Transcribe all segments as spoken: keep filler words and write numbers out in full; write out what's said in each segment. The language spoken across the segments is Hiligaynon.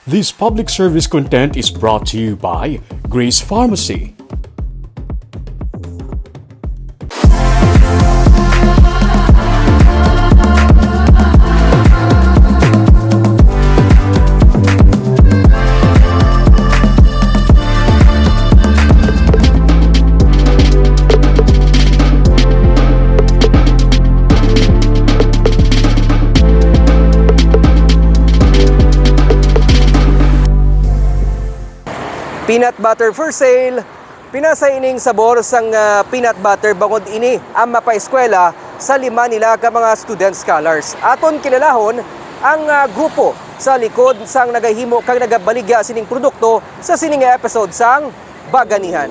This public service content is brought to you by Grace Pharmacy. Peanut butter for sale. Pinasa ining sabor sang, ah, peanut butter bangod ini ang mapaeskwela sa lima nila ka mga student scholars. Aton kilalahon ang, ah, grupo sa likod sang nagahimo kag nagabaligya sining produkto sa sini nga episode sang Baganihan.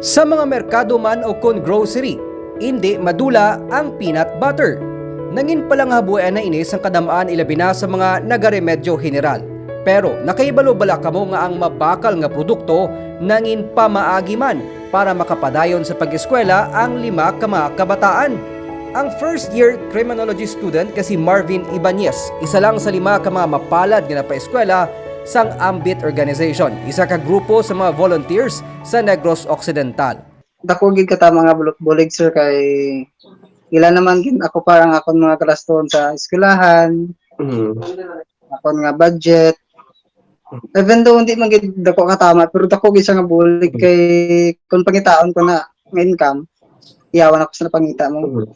Sa mga merkado man o kon grocery, indi madula ang peanut butter. Nangin palanghabuyan na ini sang kadam-an, ilabi na sa mga nagaremedyo general. Pero nakahibalo bala kamo nga ang mabakal nga produkto nangin pamaagi man para makapadayon sa pag-eskwela ang lima ka mga kabataan? Ang first year criminology student nga si Marvin Ibanez, isa lang sa lima ka mga mapalad nga napaeskwela sang Ambit Organization, isa ka grupo sa mga volunteers sa Negros Occidental. Dako gid katama nga bul-, bulig, sir, kay ila naman gid ako parang akon mga galaston sa eskwelahan, Mm. akon nga budget. Even though hindi man gid dako katama, pero dako gid siya nga bulig Mm. kay kung pangitaon ko na nga income, iyawan ako sa napangita mo. Mm.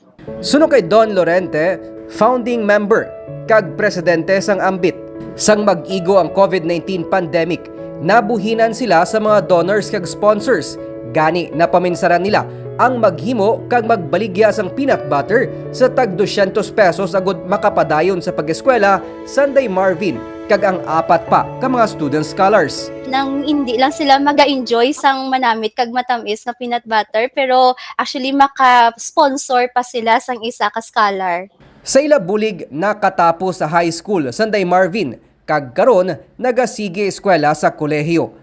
Suno kay Don Lorente, founding member kag presidente sang Ambit, sang mag-igo ang covid nineteen pandemic, nabuhinan sila sa mga donors kag sponsors. Gani, napaminsaran nila ang maghimo kag magbaligya sang peanut butter sa tag dosyentos pesos agud makapadayon sa pag-eskwela sanday Marvin kag ang apat pa ka mga student scholars. Nang hindi lang sila maga-enjoy sang manamit kag matamis nga peanut butter, pero actually maka-sponsor pa sila sang isa ka scholar. Sa ila bulig, nakatapos sa high school sanday Marvin, kag karon nagasigi eskwela sa kolehiyo.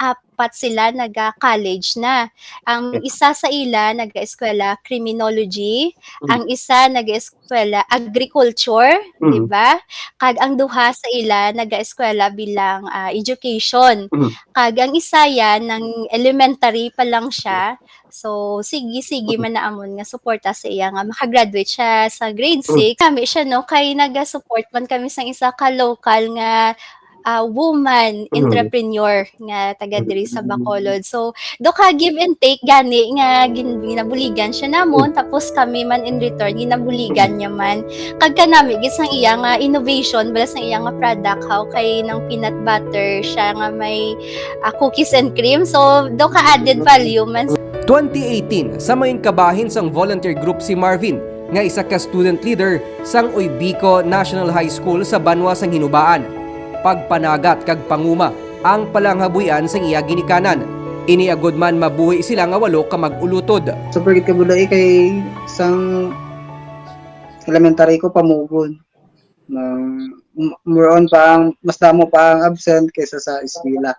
Apat sila naga-college na. Ang isa sa ila naga-eskwela criminology, Mm. ang isa naga-eskwela agriculture, Mm. di ba? Kag ang duha sa ila naga-eskwela bilang, ah, education. Mm. Kag ang isa yan, nang elementary pa lang siya. So, sige, sige Mm. man na amon nga suporta sa iya nga makagraduate siya sa grade Mm. six. Kami siya, no, kay naga-support man kami sang isa ka local nga, ah, woman Mm. entrepreneur nga taga diri sa Mm. Bacolod. So, do ka give and take gani nga gin-, ginabuligan siya namon, Mm. tapos kami man in return ginabuligan Mm. niya man. Kag kanami gid sang iya nga innovation, bala sang iya nga product, how kay nang peanut butter siya nga may, ah, cookies and cream. So, do ka added value man. Twenty eighteen, sa main kabahin sang volunteer group si Marvin, nga isa ka student leader sang Oybico National High School sa banwa sang Hinubaan. Pagpanagat kag panguma ang palanghabuyan sang iya ginikanan. Ini agud man mabuhi sila nga walo ka mag-ulutod. Super gid ka bulay kay sang elementary ko pamugon. Nang m-, more on pa ang, mas damo pa ang absent kaysa sa eskwela.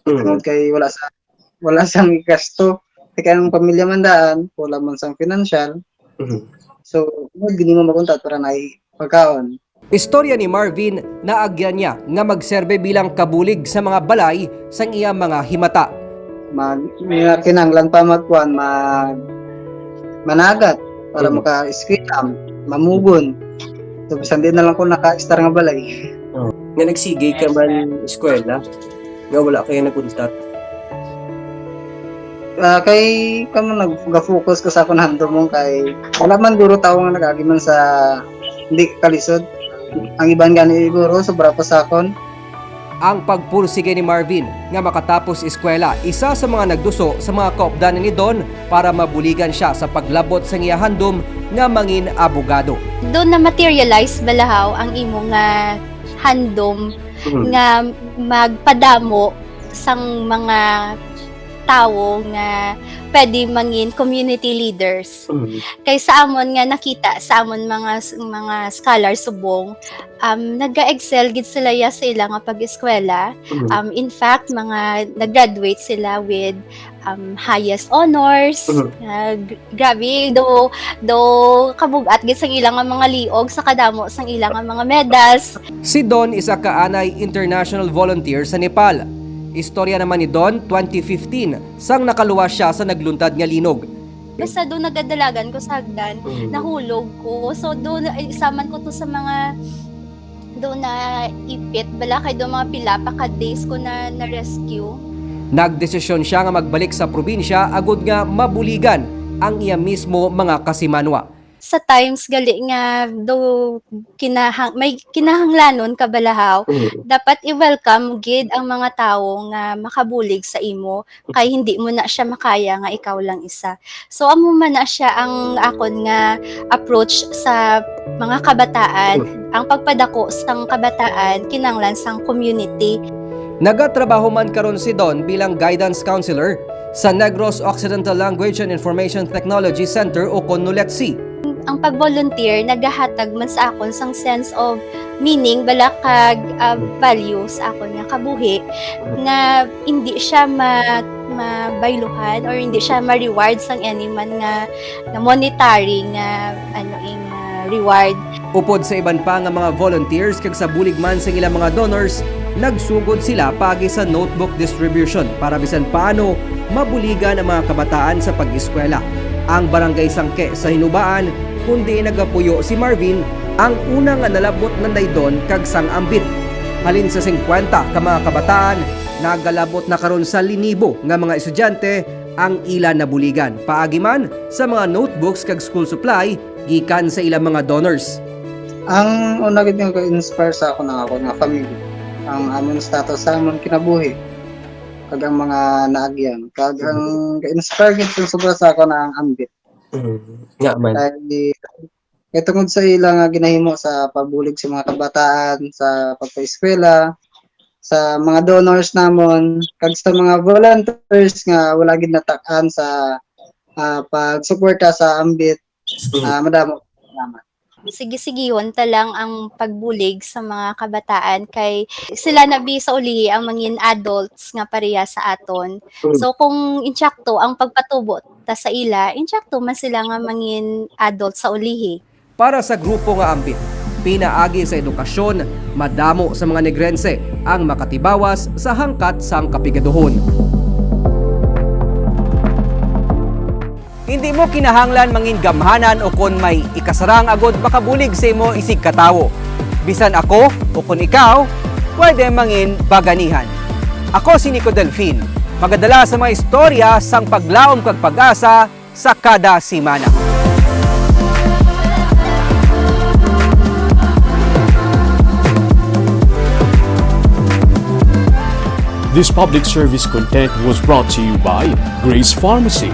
Mm. Tungod kay wala sa, wala sang gasto. Kay ang pamilya man daan, wala man sang financial. Mm. So, wala gid mo makuntat para na pagkaon. Istorya ni Marvin, naagyan niya nga magserbe bilang kabulig sa mga balay sang iya mga himata. Mag-, nga kinahanglan pa magkuan, mag-, managat para Mm. maka-eskwela, mamugon. So, bisan di na lang ko naka-estar nga balay. Oh. Nga nagsigi ka man eskwela, nga wala kayo nag-untat? Ah, kay, kamo, nag-focus ko sa akon handom mo kay wala man guro tao nga nag-agi man sa hindi kalisod. Ang iban gani guro, sobra pa sa akon. Ang pagpursige ni Marvin nga makatapos eskwela, isa sa mga nagduso sa mga kaupdanan ni Don para mabuligan siya sa paglabot sang iya handom nga mangin abogado. Doon na-materialize balahaw ang imo nga handom Mm. nga magpadamo sang mga tawo nga pwede mangin community leaders. Mm. Kay sa amon nga nakita sa amon mga s-, mga scholar subong, um, naga-excel gid sila ya sa ila nga pag-eskwela. Mm. Um, in fact, mga nag-graduate sila with, um, highest honors. Mm. Nga, g-, grabe, do, do kabugat gid sang ila nga mga liog sa kadamo sang ila nga mga medals. Si Don isa ka anay international volunteer sa Nepal. Istorya naman ni Don, twenty fifteen, sang nakaluwas siya sa nagluntad nga linog. Basta doon nagadalagan ko sa hagdan, Mm. nahulog ko. So, doon, ay, isa man ko to sa mga doon na ipit, bala, kay doon mga pila pa ka days ko na na-rescue. Nagdesisyon siya nga magbalik sa probinsya agud nga mabuligan ang iya mismo mga kasimanwa. Sa times gali nga do kinahang-, may kinahanglanon ka balahaw, Mm. dapat i-welcome gid ang mga tawo nga makabulig sa imo, kay hindi mo na siya makaya nga ikaw lang isa. So, amo man na siya ang akon nga approach sa mga kabataan. Mm. Ang pagpadako sang kabataan kinahanglan sang community. Nagatrabaho man karon si Don bilang guidance counselor sa Negros Occidental Language and Information Technology Center, o kon NOLETC. Ang pag-volunteer nagahatag man sa akon sang sense of meaning, bala, kag, ah, value sa akon nga kabuhi, nga hindi siya ma-, mabayluhan or hindi siya ma-reward sang any man nga, nga monetary nga, ano, ing, ah, reward. Upod sa iban pa nga mga volunteers kag sa bulig man sang ilang mga donors, nagsugod sila paagi sa notebook distribution para bisan paano mabuligan ang mga kabataan sa pag-eskwela. Ang Barangay Sangke sa Hinubaan, kundi nagapuyo si Marvin, ang una nga nalabot na naydon kag sang ambit. Halin sa singkwenta ka mga kabataan, nagalabot na karon sa linibo nga mga estudyante ang ila nabuligan, paagi man sa mga notebooks kag school supply gikan sa ilang mga donors. Ang una gid nga ka-inspire sa akon ang akon nga family, ang amon status sa amon kinabuhi, kag ang mga naagyan. Kag ang ka-inspire gid sing sobra sa akon ang ambit. Mm, nga man. Kay, kay tungod sa ila nga ginahimo sa pagbulig sa mga kabataan, sa pagpaeskwela, sa mga donors namon, kag sa mga volunteers nga wala gid natak-an sa, ah, pagsuporta sa ambit, Mm. ah, madamo. Salamat. Sige-sigihon ta lang ang pagbulig sa mga kabataan kay sila na bi sa ulihi ang mangin adults nga pareha sa aton. Mm. So, kung insakto ang pagpatubo ta sa ila, insakto man sila nga mangin adult sa ulihi. Para sa grupo nga ambit, pinaagi sa edukasyon, madamo sa mga Negrense ang makatibawas sa hangkat sang kapigaduhon. Hindi mo kinahanglan mangin gamhanan o kon may ikasarang agod makabulig sa imo isig ka tawo. Bisan ako o kon ikaw, pwede mangin baganihan. Ako si Nico Delfin, magadala sa mga istorya sang paglaom kag pag-asa sa kada semana. This public service content was brought to you by Grace Pharmacy.